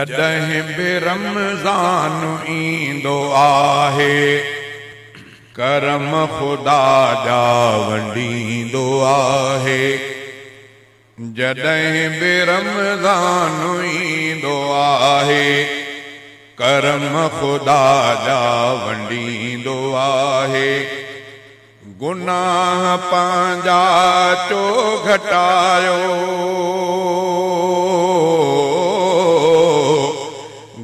जॾहिं बि रमज़ान ईंदो आहे, करम ख़ुदा जा वंडींदो आहे। जॾहिं बि रमज़ान ईंदो आहे, करम ख़ुदा जा वंडींदो आहे। गुनाह पंहिंजा चो घटायो,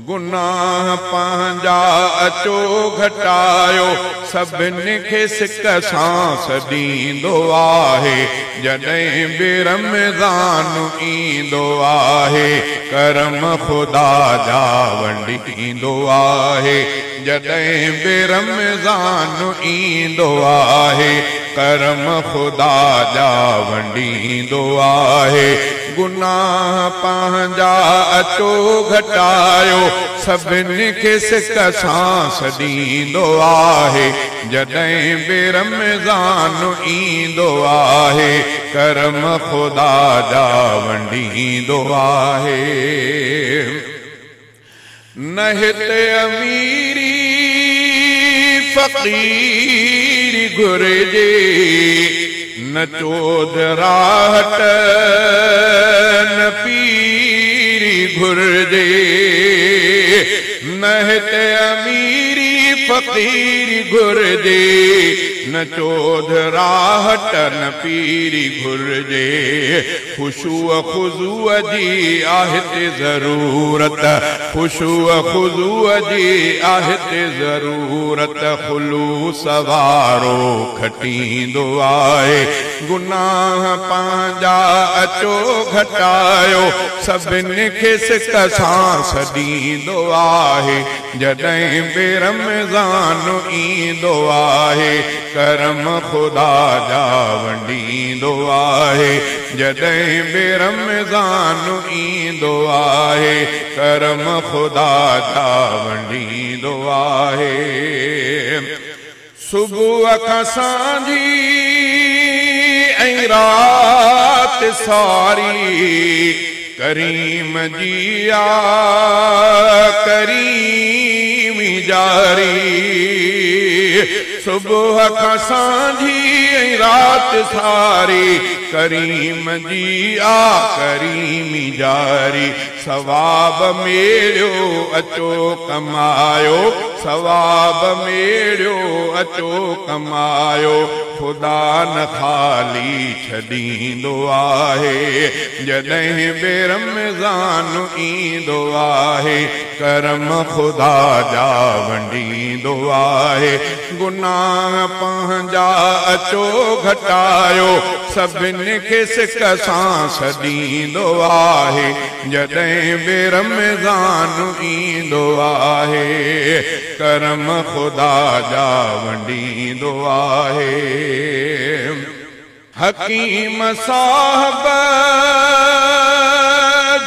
गुनाह पंहिंजा अचो घटायो, सभिनी खे सिक सां सॾींदो आहे। जॾहिं बि रमज़ान ईंदो आहे, करम ख़ुदा जा वंडींदो आहे। जॾहिं बि रमज़ान ईंदो आहे, करम ख़ुदा जा वंडींदो आहे। गुनाह पंहिंजा अचो घटायो, सभिनी खे सिक सां सॾींदो आहे। जॾहिं बि रमज़ान ईंदो आहे, करम ख़ुदा जा वंडींदो आहे। न हिते अमीरी फ़क़ीर घुरिजे, न चौधराहट न पीरी घुरिजे। न हिते अमीरी फ़क़ीर घुरिजे, न चौधराहट न पीरी घुरिजे। ख़ुशूअ ख़ुज़ूअ जी आहे ते ज़रूरत, ख़ुशूअ ख़ुज़ूअ जी आहे ते ज़रूरत। ख़ुलूस वारो खटींदो आहे। गुनाह पंहिंजा अचो घटायो, सभिनी खे सिक सां सॾींदो आहे। जॾहिं बि रमज़ान ईंदो आहे, करम ख़ुदा जा वंडींदो आहे। जॾहिं बि रमज़ान ईंदो आहे, करम ख़ुदा जा वंडींदो आहे। सुबुह खां सांझी ऐं राति सारी, करीम जी आ करीम जारी। सुबुह खां सांझी ऐं राति सारी, करीम जी आ करीम जारी। सवाब मेड़ियो अचो कमायो, सवाब मेड़ियो अचो कमायो। ख़ुदा न ख़ाली छॾींदो आहे। जॾहिं बि रमज़ान ईंदो आहे, करम ख़ुदा जा वंडींदो आहे। गुनाह पंहिंजा अचो घटायो, सभिनी खे सिक सां सॾींदो आहे। जॾहिं बि रमज़ान ईंदो आहे, करम ख़ुदा जा वंडींदो आहे। हकीम साहब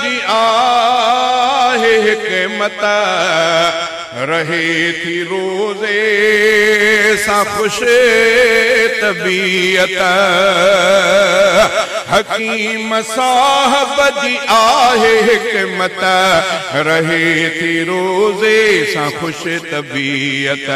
जी आहे हिकमत, रहे थी रोज़े सां ख़ुश तबीयत। हकीम साहब जी आहे हिकमत, रहे थी रोज़े सां ख़ुश तबीयत।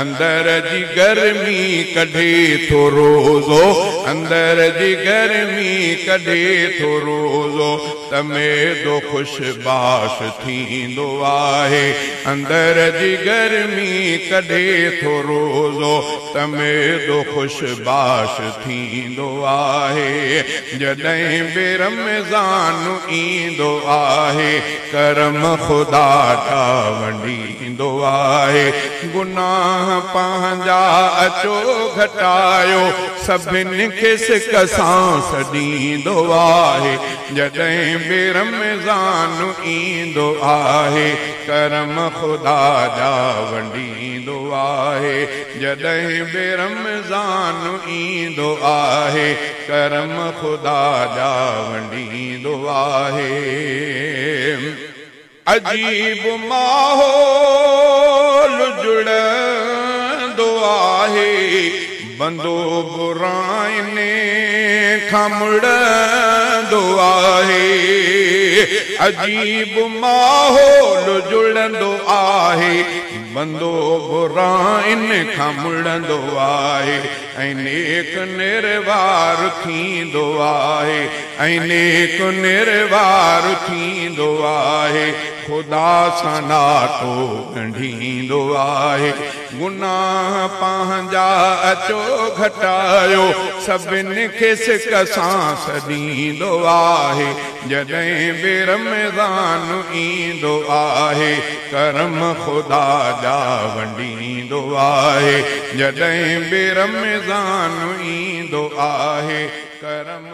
अंदर जी गर्मी कढे थो रोज़ो, अंदर जी गर्मी कढे थो रोज़ो। तमेदो ख़ुशबाश थींदो आहे। अंदर जी गर्मी कढे थो रोज़ो, तमेदो ख़ुशबाश थींदो आहे। जॾहिं बि रमज़ान ईंदो आहे, करम ख़ुदा जा वंडींदो आहे। गुनाह पंहिंजा अचो घटायो, सभिनी खे सिक सां सॾींदो आहे। जॾहिं बि रमज़ान ईंदो आहे, करम ख़ुदा जा वंडींदो आहे। जॾहिं बि रमज़ान ईंदो आहे, करम ख़ुदा जा वंडींदो आहे। अजीब माहौल जुड़ंदो आहे, बंदो बुराइनि खां मुड़ंदो आहे, अजीब माहौल जुड़ंदो आहे। बंदो बुराइनि खां मुड़ंदो आहे, ऐं नेक निर्वार थींदो आहे, ऐं नेक निर्वार थींदो आहे। ख़ुदा सां नातो ॻंढींदो आहे। गुनाह पंहिंजा अचो घटायो, सभिनी खे सिक सां सॾींदो आहे। जॾहिं बि रमज़ान ईंदो आहे, करम ख़ुदा जा वंडींदो आहे। जॾहिं बि रमज़ान ईंदो आहे, करम।